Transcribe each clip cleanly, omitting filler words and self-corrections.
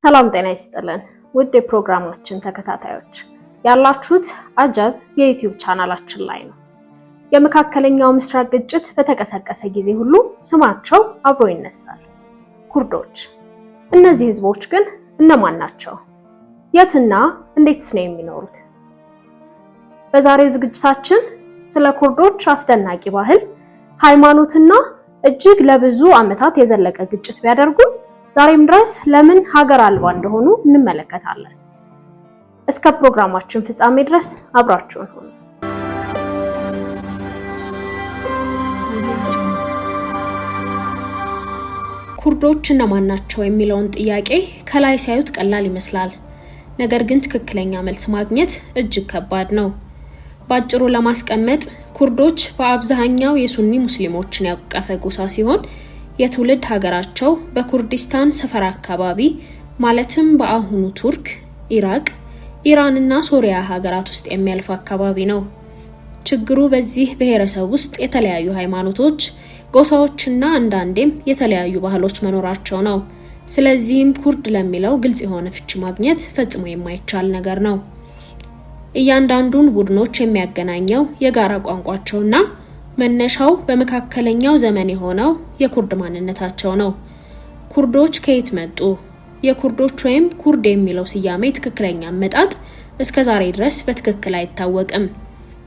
ሰላም ጤና ይስጥልን ውድ የፕሮግራማችን ተከታታዮች፣ ያላችሁት አጀብ የዩቲዩብ ቻናላችን ላይ ነው። የመካከለኛው ምስራቅ ግጭት በተቀሰቀሰ ጊዜ ሁሉ ስማቸው አብሮ ይነሳል፣ ኩርዶች። እነዚህ ህዝቦች ግን እነማን ናቸው? የትና እንዴትስ ነው የሚኖሩት? በዛሬው ዝግጅታችን ስለ ኩርዶች አስደናቂ ባህል፣ ሃይማኖትና እጅግ ለብዙ ዓመታት የዘለቀ ግጭት ቢያደርጉም ዛሬም ድረስ ለምን ሀገር አልባ እንደሆኑ እንመለከታለን። እስከ ፕሮግራማችን ፍጻሜ ድረስ አብራችሁን ሁኑ። ኩርዶች እነማን ናቸው የሚለውን ጥያቄ ከላይ ሲያዩት ቀላል ይመስላል። ነገር ግን ትክክለኛ መልስ ማግኘት እጅግ ከባድ ነው። በአጭሩ ለማስቀመጥ ኩርዶች በአብዛኛው የሱኒ ሙስሊሞችን ያቀፈ ጎሳ ሲሆን የትውልድ ሀገራቸው በኩርዲስታን ሰፈር አካባቢ ማለትም በአሁኑ ቱርክ፣ ኢራቅ፣ ኢራን እና ሶሪያ ሀገራት ውስጥ የሚያልፍ አካባቢ ነው። ችግሩ በዚህ ብሔረሰብ ውስጥ የተለያዩ ሃይማኖቶች፣ ጎሳዎችና አንዳንዴም የተለያዩ ባህሎች መኖራቸው ነው። ስለዚህም ኩርድ ለሚለው ግልጽ የሆነ ፍቺ ማግኘት ፈጽሞ የማይቻል ነገር ነው። እያንዳንዱን ቡድኖች የሚያገናኘው የጋራ ቋንቋቸውና መነሻው በመካከለኛው ዘመን የሆነው የኩርድ ማንነታቸው ነው። ኩርዶች ከየት መጡ? የኩርዶች ወይም ኩርድ የሚለው ስያሜ ትክክለኛ አመጣጥ እስከ ዛሬ ድረስ በትክክል አይታወቅም።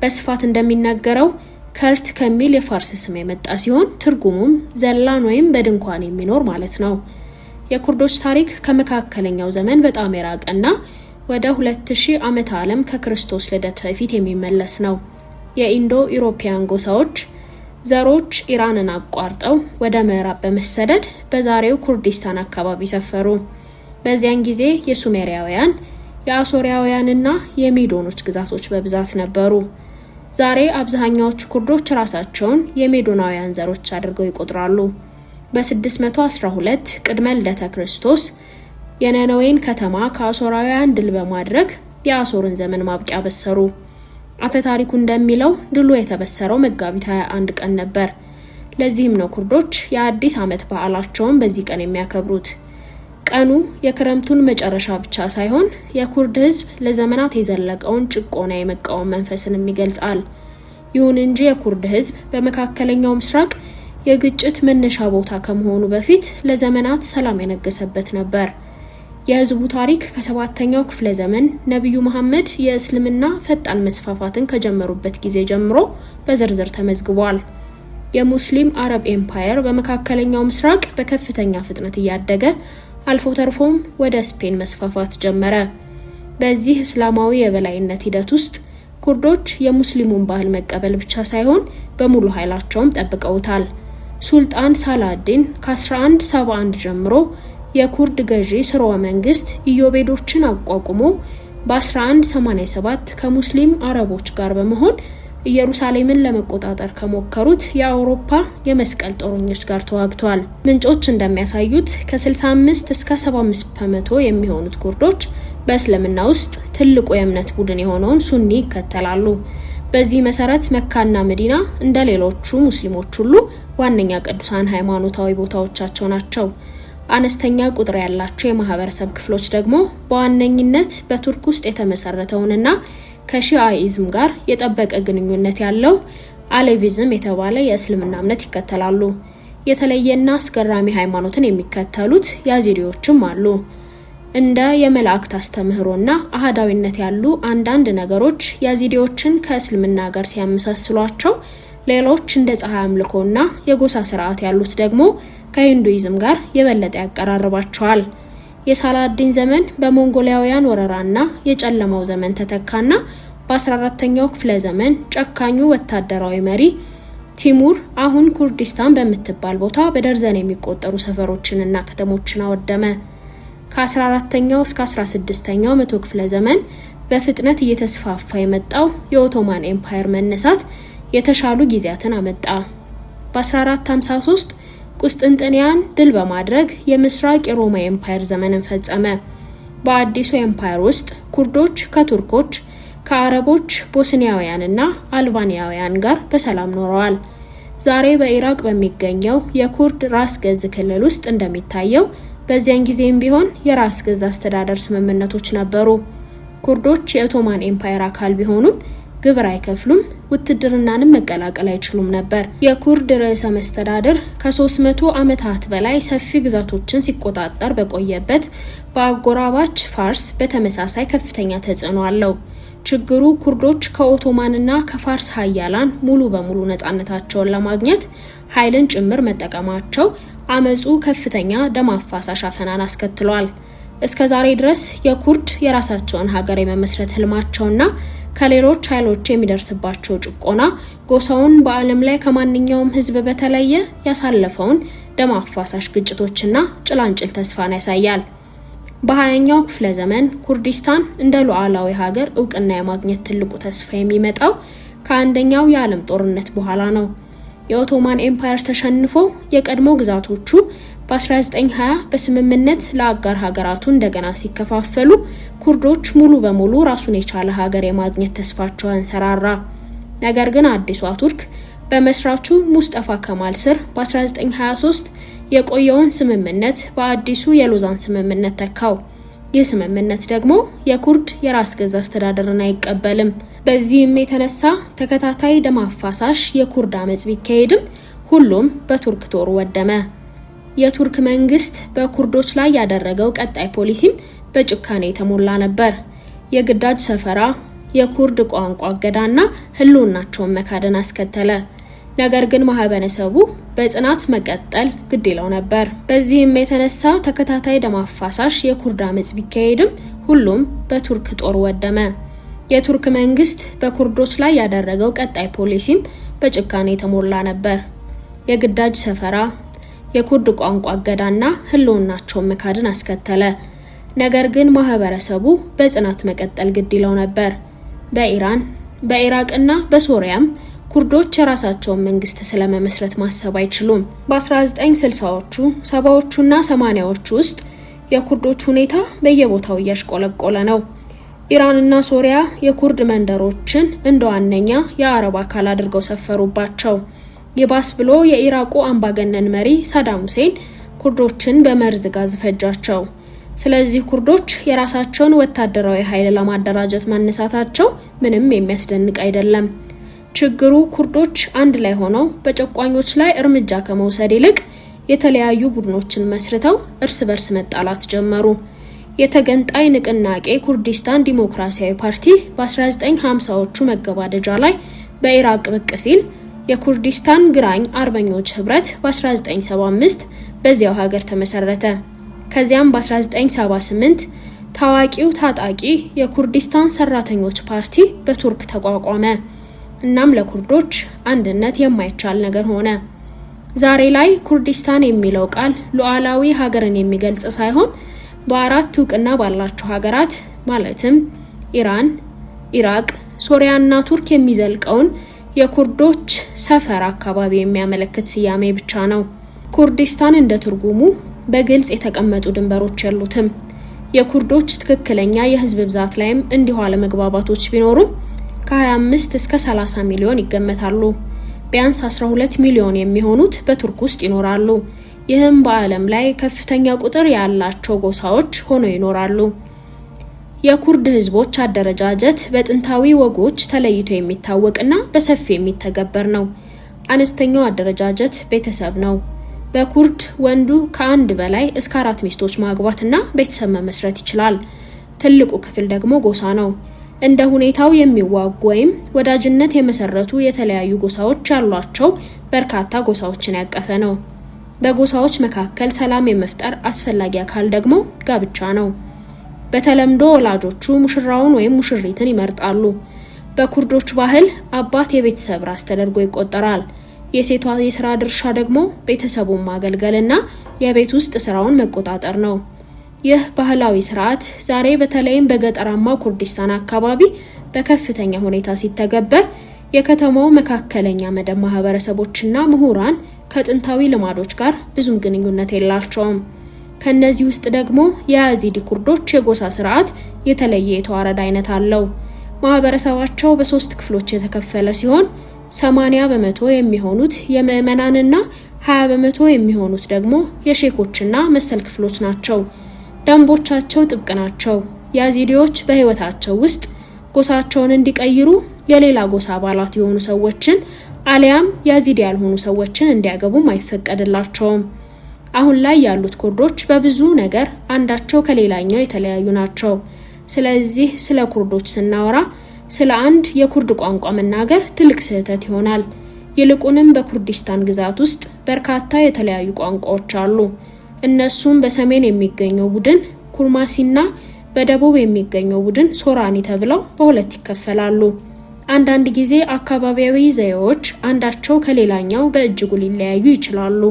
በስፋት እንደሚነገረው ከርት ከሚል የፋርስ ስም የመጣ ሲሆን ትርጉሙም ዘላን ወይም በድንኳን የሚኖር ማለት ነው። የኩርዶች ታሪክ ከመካከለኛው ዘመን በጣም የራቀና ወደ 2000 ዓመተ ዓለም ከክርስቶስ ልደት በፊት የሚመለስ ነው። የኢንዶ ኢሮፒያን ጎሳዎች ዘሮች ኢራንን አቋርጠው ወደ ምዕራብ በመሰደድ በዛሬው ኩርዲስታን አካባቢ ሰፈሩ። በዚያን ጊዜ የሱሜሪያውያን፣ የአሶሪያውያንና የሜዶኖች ግዛቶች በብዛት ነበሩ። ዛሬ አብዛኛዎቹ ኩርዶች ራሳቸውን የሜዶናውያን ዘሮች አድርገው ይቆጥራሉ። በ612 ቅድመ ልደተ ክርስቶስ የነነዌን ከተማ ከአሶራውያን ድል በማድረግ የአሶርን ዘመን ማብቂያ በሰሩ። አፈ ታሪኩ እንደሚለው ድሉ የተበሰረው መጋቢት 21 ቀን ነበር። ለዚህም ነው ኩርዶች የአዲስ ዓመት በዓላቸውን በዚህ ቀን የሚያከብሩት። ቀኑ የክረምቱን መጨረሻ ብቻ ሳይሆን የኩርድ ሕዝብ ለዘመናት የዘለቀውን ጭቆና የመቃወም መንፈስንም ይገልጻል። ይሁን እንጂ የኩርድ ሕዝብ በመካከለኛው ምስራቅ የግጭት መነሻ ቦታ ከመሆኑ በፊት ለዘመናት ሰላም የነገሰበት ነበር። የህዝቡ ታሪክ ከሰባተኛው ክፍለ ዘመን ነቢዩ መሐመድ የእስልምና ፈጣን መስፋፋትን ከጀመሩበት ጊዜ ጀምሮ በዝርዝር ተመዝግቧል። የሙስሊም አረብ ኤምፓየር በመካከለኛው ምስራቅ በከፍተኛ ፍጥነት እያደገ አልፎ ተርፎም ወደ ስፔን መስፋፋት ጀመረ። በዚህ እስላማዊ የበላይነት ሂደት ውስጥ ኩርዶች የሙስሊሙን ባህል መቀበል ብቻ ሳይሆን በሙሉ ኃይላቸውም ጠብቀውታል። ሱልጣን ሳላዲን ከ1171 ጀምሮ የኩርድ ገዢ ስርወ መንግስት ኢዮቤዶችን አቋቁሞ በ1187 ከሙስሊም አረቦች ጋር በመሆን ኢየሩሳሌምን ለመቆጣጠር ከሞከሩት የአውሮፓ የመስቀል ጦረኞች ጋር ተዋግቷል። ምንጮች እንደሚያሳዩት ከ65 እስከ 75% የሚሆኑት ኩርዶች በእስልምና ውስጥ ትልቁ የእምነት ቡድን የሆነውን ሱኒ ይከተላሉ። በዚህ መሰረት መካና መዲና እንደ ሌሎቹ ሙስሊሞች ሁሉ ዋነኛ ቅዱሳን ሃይማኖታዊ ቦታዎቻቸው ናቸው። አነስተኛ ቁጥር ያላቸው የማህበረሰብ ክፍሎች ደግሞ በዋነኝነት በቱርክ ውስጥ የተመሰረተውንና ከሺአኢዝም ጋር የጠበቀ ግንኙነት ያለው አሌቪዝም የተባለ የእስልምና እምነት ይከተላሉ። የተለየና አስገራሚ ሃይማኖትን የሚከተሉት ያዚዲዎችም አሉ። እንደ የመላእክት አስተምህሮና አህዳዊነት ያሉ አንዳንድ ነገሮች ያዚዲዎችን ከእስልምና ጋር ሲያመሳስሏቸው፣ ሌሎች እንደ ፀሐይ አምልኮና የጎሳ ስርዓት ያሉት ደግሞ ከሂንዱይዝም ጋር የበለጠ ያቀራርባቸዋል። የሳላዲን ዘመን በሞንጎሊያውያን ወረራና የጨለማው ዘመን ተተካና በ14ኛው ክፍለ ዘመን ጨካኙ ወታደራዊ መሪ ቲሙር አሁን ኩርዲስታን በምትባል ቦታ በደርዘን የሚቆጠሩ ሰፈሮችንና ከተሞችን አወደመ። ከ14ኛው እስከ 16ኛው መቶ ክፍለ ዘመን በፍጥነት እየተስፋፋ የመጣው የኦቶማን ኤምፓየር መነሳት የተሻሉ ጊዜያትን አመጣ። በ1453 ቁስጥንጥንያን ድል በማድረግ የምስራቅ የሮማ ኤምፓየር ዘመንን ፈጸመ። በአዲሱ ኤምፓየር ውስጥ ኩርዶች ከቱርኮች፣ ከአረቦች፣ ቦስኒያውያንና አልባኒያውያን ጋር በሰላም ኖረዋል። ዛሬ በኢራቅ በሚገኘው የኩርድ ራስ ገዝ ክልል ውስጥ እንደሚታየው በዚያን ጊዜም ቢሆን የራስ ገዝ አስተዳደር ስምምነቶች ነበሩ። ኩርዶች የኦቶማን ኤምፓየር አካል ቢሆኑም ግብር አይከፍሉም፣ ውትድርናንም መቀላቀል አይችሉም ነበር። የኩርድ ርዕሰ መስተዳድር ከ300 ዓመታት በላይ ሰፊ ግዛቶችን ሲቆጣጠር በቆየበት በአጎራባች ፋርስ በተመሳሳይ ከፍተኛ ተጽዕኖ አለው። ችግሩ ኩርዶች ከኦቶማንና ከፋርስ ሀያላን ሙሉ በሙሉ ነጻነታቸውን ለማግኘት ኃይልን ጭምር መጠቀማቸው አመጹ ከፍተኛ ደም አፋሳሽ አፈናን አስከትሏል። እስከ ዛሬ ድረስ የኩርድ የራሳቸውን ሀገር የመመስረት ህልማቸውና ከሌሎች ኃይሎች የሚደርስባቸው ጭቆና ጎሳውን በዓለም ላይ ከማንኛውም ህዝብ በተለየ ያሳለፈውን ደም አፋሳሽ ግጭቶችና ጭላንጭል ተስፋን ያሳያል። በ20ኛው ክፍለ ዘመን ኩርዲስታን እንደ ሉዓላዊ ሀገር እውቅና የማግኘት ትልቁ ተስፋ የሚመጣው ከአንደኛው የዓለም ጦርነት በኋላ ነው። የኦቶማን ኤምፓየር ተሸንፎ የቀድሞ ግዛቶቹ በ1920 በስምምነት ለአጋር ሀገራቱ እንደገና ሲከፋፈሉ ኩርዶች ሙሉ በሙሉ ራሱን የቻለ ሀገር የማግኘት ተስፋቸው አንሰራራ። ነገር ግን አዲሷ ቱርክ በመስራቹ ሙስጠፋ ከማል ስር በ1923 የቆየውን ስምምነት በአዲሱ የሎዛን ስምምነት ተካው። ይህ ስምምነት ደግሞ የኩርድ የራስ ገዝ አስተዳደርን አይቀበልም። በዚህም የተነሳ ተከታታይ ደም አፋሳሽ የኩርድ አመጽ ቢካሄድም ሁሉም በቱርክ ጦር ወደመ። የቱርክ መንግስት በኩርዶች ላይ ያደረገው ቀጣይ ፖሊሲም በጭካኔ የተሞላ ነበር። የግዳጅ ሰፈራ፣ የኩርድ ቋንቋ እገዳና ህልውናቸውን መካድን አስከተለ። ነገር ግን ማህበረሰቡ በጽናት መቀጠል ግድ ይለው ነበር። በዚህም የተነሳ ተከታታይ ደም አፋሳሽ የኩርድ አመጽ ቢካሄድም ሁሉም በቱርክ ጦር ወደመ። የቱርክ መንግስት በኩርዶች ላይ ያደረገው ቀጣይ ፖሊሲም በጭካኔ የተሞላ ነበር። የግዳጅ ሰፈራ፣ የኩርድ ቋንቋ እገዳና ህልውናቸውን መካድን አስከተለ። ነገር ግን ማህበረሰቡ በጽናት መቀጠል ግድ ይለው ነበር። በኢራን፣ በኢራቅና በሶሪያም ኩርዶች የራሳቸውን መንግስት ስለመመስረት ማሰብ አይችሉም። በ1960ዎቹ፣ 70ዎቹና 80ዎቹ ውስጥ የኩርዶች ሁኔታ በየቦታው እያሽቆለቆለ ነው። ኢራንና ሶሪያ የኩርድ መንደሮችን እንደ ዋነኛ የአረብ አካል አድርገው ሰፈሩባቸው። ይባስ ብሎ የኢራቁ አምባገነን መሪ ሳዳም ሁሴን ኩርዶችን በመርዝ ጋዝ ፈጃቸው። ስለዚህ ኩርዶች የራሳቸውን ወታደራዊ ኃይል ለማደራጀት መነሳታቸው ምንም የሚያስደንቅ አይደለም። ችግሩ ኩርዶች አንድ ላይ ሆነው በጨቋኞች ላይ እርምጃ ከመውሰድ ይልቅ የተለያዩ ቡድኖችን መስርተው እርስ በርስ መጣላት ጀመሩ። የተገንጣይ ንቅናቄ ኩርዲስታን ዲሞክራሲያዊ ፓርቲ በ1950ዎቹ መገባደጃ ላይ በኢራቅ ብቅ ሲል የኩርዲስታን ግራኝ አርበኞች ህብረት በ1975 በዚያው ሀገር ተመሰረተ። ከዚያም በ1978 ታዋቂው ታጣቂ የኩርዲስታን ሰራተኞች ፓርቲ በቱርክ ተቋቋመ። እናም ለኩርዶች አንድነት የማይቻል ነገር ሆነ። ዛሬ ላይ ኩርዲስታን የሚለው ቃል ሉዓላዊ ሀገርን የሚገልጽ ሳይሆን በአራት እውቅና ባላቸው ሀገራት ማለትም ኢራን፣ ኢራቅ፣ ሶሪያና ቱርክ የሚዘልቀውን የኩርዶች ሰፈር አካባቢ የሚያመለክት ስያሜ ብቻ ነው። ኩርዲስታን እንደ ትርጉሙ በግልጽ የተቀመጡ ድንበሮች የሉትም። የኩርዶች ትክክለኛ የህዝብ ብዛት ላይም እንዲሁ አለመግባባቶች ቢኖሩም ከ25 እስከ 30 ሚሊዮን ይገመታሉ። ቢያንስ 12 ሚሊዮን የሚሆኑት በቱርክ ውስጥ ይኖራሉ። ይህም በዓለም ላይ ከፍተኛ ቁጥር ያላቸው ጎሳዎች ሆነው ይኖራሉ። የኩርድ ህዝቦች አደረጃጀት በጥንታዊ ወጎች ተለይቶ የሚታወቅና በሰፊው የሚተገበር ነው። አነስተኛው አደረጃጀት ቤተሰብ ነው። በኩርድ ወንዱ ከአንድ በላይ እስከ 4 ሚስቶች ማግባትና ቤተሰብ መመስረት ይችላል። ትልቁ ክፍል ደግሞ ጎሳ ነው። እንደ ሁኔታው የሚዋጉ ወይም ወዳጅነት የመሰረቱ የተለያዩ ጎሳዎች ያሏቸው በርካታ ጎሳዎችን ያቀፈ ነው። በጎሳዎች መካከል ሰላም የመፍጠር አስፈላጊ አካል ደግሞ ጋብቻ ነው። በተለምዶ ወላጆቹ ሙሽራውን ወይም ሙሽሪትን ይመርጣሉ። በኩርዶች ባህል አባት የቤተሰብ ራስ ተደርጎ ይቆጠራል። የሴቷ የስራ ድርሻ ደግሞ ቤተሰቡን ማገልገልና የቤት ውስጥ ስራውን መቆጣጠር ነው። ይህ ባህላዊ ስርዓት ዛሬ በተለይም በገጠራማው ኩርዲስታን አካባቢ በከፍተኛ ሁኔታ ሲተገበር፣ የከተማው መካከለኛ መደብ ማህበረሰቦችና ምሁራን ከጥንታዊ ልማዶች ጋር ብዙም ግንኙነት የላቸውም። ከነዚህ ውስጥ ደግሞ የያዚዲ ኩርዶች የጎሳ ስርዓት የተለየ የተዋረድ አይነት አለው። ማህበረሰባቸው በ3 ክፍሎች የተከፈለ ሲሆን 80% የሚሆኑት የምዕመናንና 20% የሚሆኑት ደግሞ የሼኮችና መሰል ክፍሎች ናቸው። ደንቦቻቸው ጥብቅ ናቸው። ያዚዲዎች በህይወታቸው ውስጥ ጎሳቸውን እንዲቀይሩ፣ የሌላ ጎሳ አባላት የሆኑ ሰዎችን አሊያም ያዚዲ ያልሆኑ ሰዎችን እንዲያገቡም አይፈቀድላቸውም። አሁን ላይ ያሉት ኩርዶች በብዙ ነገር አንዳቸው ከሌላኛው የተለያዩ ናቸው። ስለዚህ ስለ ኩርዶች ስናወራ ስለ አንድ የኩርድ ቋንቋ መናገር ትልቅ ስህተት ይሆናል። ይልቁንም በኩርዲስታን ግዛት ውስጥ በርካታ የተለያዩ ቋንቋዎች አሉ። እነሱም በሰሜን የሚገኘው ቡድን ኩርማሲና በደቡብ የሚገኘው ቡድን ሶራኒ ተብለው በሁለት ይከፈላሉ። አንዳንድ ጊዜ አካባቢያዊ ዘዬዎች አንዳቸው ከሌላኛው በእጅጉ ሊለያዩ ይችላሉ።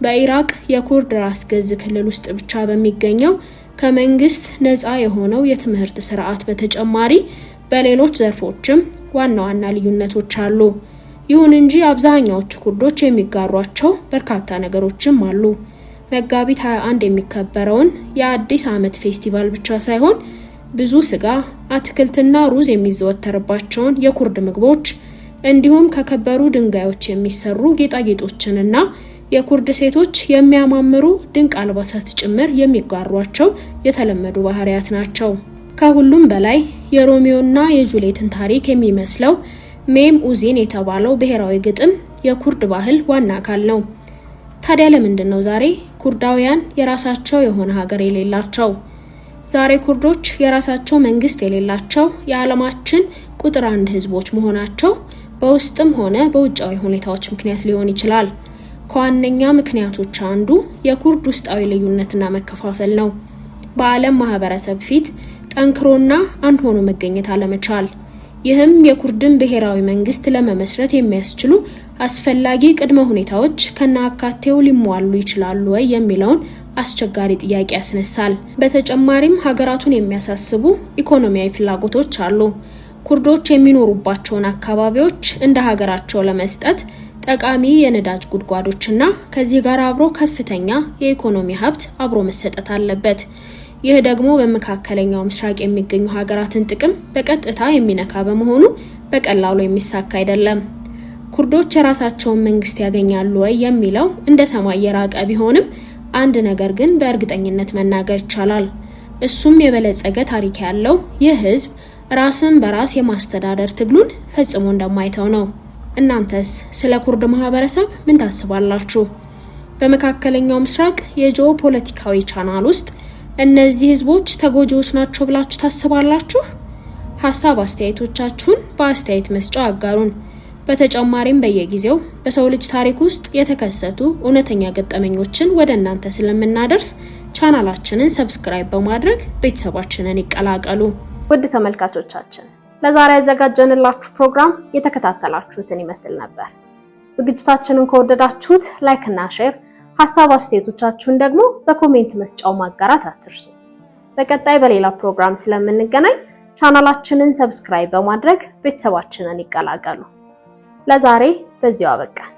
በኢራቅ የኩርድ ራስ ገዝ ክልል ውስጥ ብቻ በሚገኘው ከመንግስት ነፃ የሆነው የትምህርት ስርዓት በተጨማሪ በሌሎች ዘርፎችም ዋና ዋና ልዩነቶች አሉ። ይሁን እንጂ አብዛኛዎቹ ኩርዶች የሚጋሯቸው በርካታ ነገሮችም አሉ። መጋቢት 21 የሚከበረውን የአዲስ ዓመት ፌስቲቫል ብቻ ሳይሆን ብዙ ስጋ፣ አትክልትና ሩዝ የሚዘወተርባቸውን የኩርድ ምግቦች እንዲሁም ከከበሩ ድንጋዮች የሚሰሩ ጌጣጌጦችንና የኩርድ ሴቶች የሚያማምሩ ድንቅ አልባሳት ጭምር የሚጋሯቸው የተለመዱ ባህሪያት ናቸው። ከሁሉም በላይ የሮሚዮና የጁሌትን ታሪክ የሚመስለው ሜም ኡዚን የተባለው ብሔራዊ ግጥም የኩርድ ባህል ዋና አካል ነው። ታዲያ ለምንድን ነው ዛሬ ኩርዳውያን የራሳቸው የሆነ ሀገር የሌላቸው? ዛሬ ኩርዶች የራሳቸው መንግስት የሌላቸው የዓለማችን ቁጥር አንድ ህዝቦች መሆናቸው በውስጥም ሆነ በውጫዊ ሁኔታዎች ምክንያት ሊሆን ይችላል። ከዋነኛ ምክንያቶች አንዱ የኩርድ ውስጣዊ ልዩነትና መከፋፈል ነው። በዓለም ማህበረሰብ ፊት ጠንክሮና አንድ ሆኖ መገኘት አለመቻል። ይህም የኩርድን ብሔራዊ መንግስት ለመመስረት የሚያስችሉ አስፈላጊ ቅድመ ሁኔታዎች ከነአካቴው ሊሟሉ ይችላሉ ወይ የሚለውን አስቸጋሪ ጥያቄ ያስነሳል። በተጨማሪም ሀገራቱን የሚያሳስቡ ኢኮኖሚያዊ ፍላጎቶች አሉ። ኩርዶች የሚኖሩባቸውን አካባቢዎች እንደ ሀገራቸው ለመስጠት ጠቃሚ የነዳጅ ጉድጓዶችና ከዚህ ጋር አብሮ ከፍተኛ የኢኮኖሚ ሀብት አብሮ መሰጠት አለበት። ይህ ደግሞ በመካከለኛው ምስራቅ የሚገኙ ሀገራትን ጥቅም በቀጥታ የሚነካ በመሆኑ በቀላሉ የሚሳካ አይደለም። ኩርዶች የራሳቸውን መንግስት ያገኛሉ ወይ የሚለው እንደ ሰማይ የራቀ ቢሆንም አንድ ነገር ግን በእርግጠኝነት መናገር ይቻላል። እሱም የበለጸገ ታሪክ ያለው ይህ ህዝብ ራስን በራስ የማስተዳደር ትግሉን ፈጽሞ እንደማይተው ነው። እናንተስ ስለ ኩርድ ማህበረሰብ ምን ታስባላችሁ? በመካከለኛው ምስራቅ የጂኦ ፖለቲካዊ ቻናል ውስጥ እነዚህ ህዝቦች ተጎጂዎች ናቸው ብላችሁ ታስባላችሁ? ሀሳብ አስተያየቶቻችሁን በአስተያየት መስጫው አጋሩን። በተጨማሪም በየጊዜው በሰው ልጅ ታሪክ ውስጥ የተከሰቱ እውነተኛ ገጠመኞችን ወደ እናንተ ስለምናደርስ ቻናላችንን subscribe በማድረግ ቤተሰባችንን ይቀላቀሉ። ውድ ተመልካቾቻችን፣ ለዛሬ ያዘጋጀንላችሁ ፕሮግራም የተከታተላችሁትን ይመስል ነበር። ዝግጅታችንን ከወደዳችሁት like እና share፣ ሀሳብ አስተያየቶቻችሁን ደግሞ በ comment መስጫው ማጋራት አትርሱ። በቀጣይ በሌላ ፕሮግራም ስለምንገናኝ ቻናላችንን subscribe በማድረግ ቤተሰባችንን ይቀላቀሉ። ለዛሬ በዚሁ አበቃን።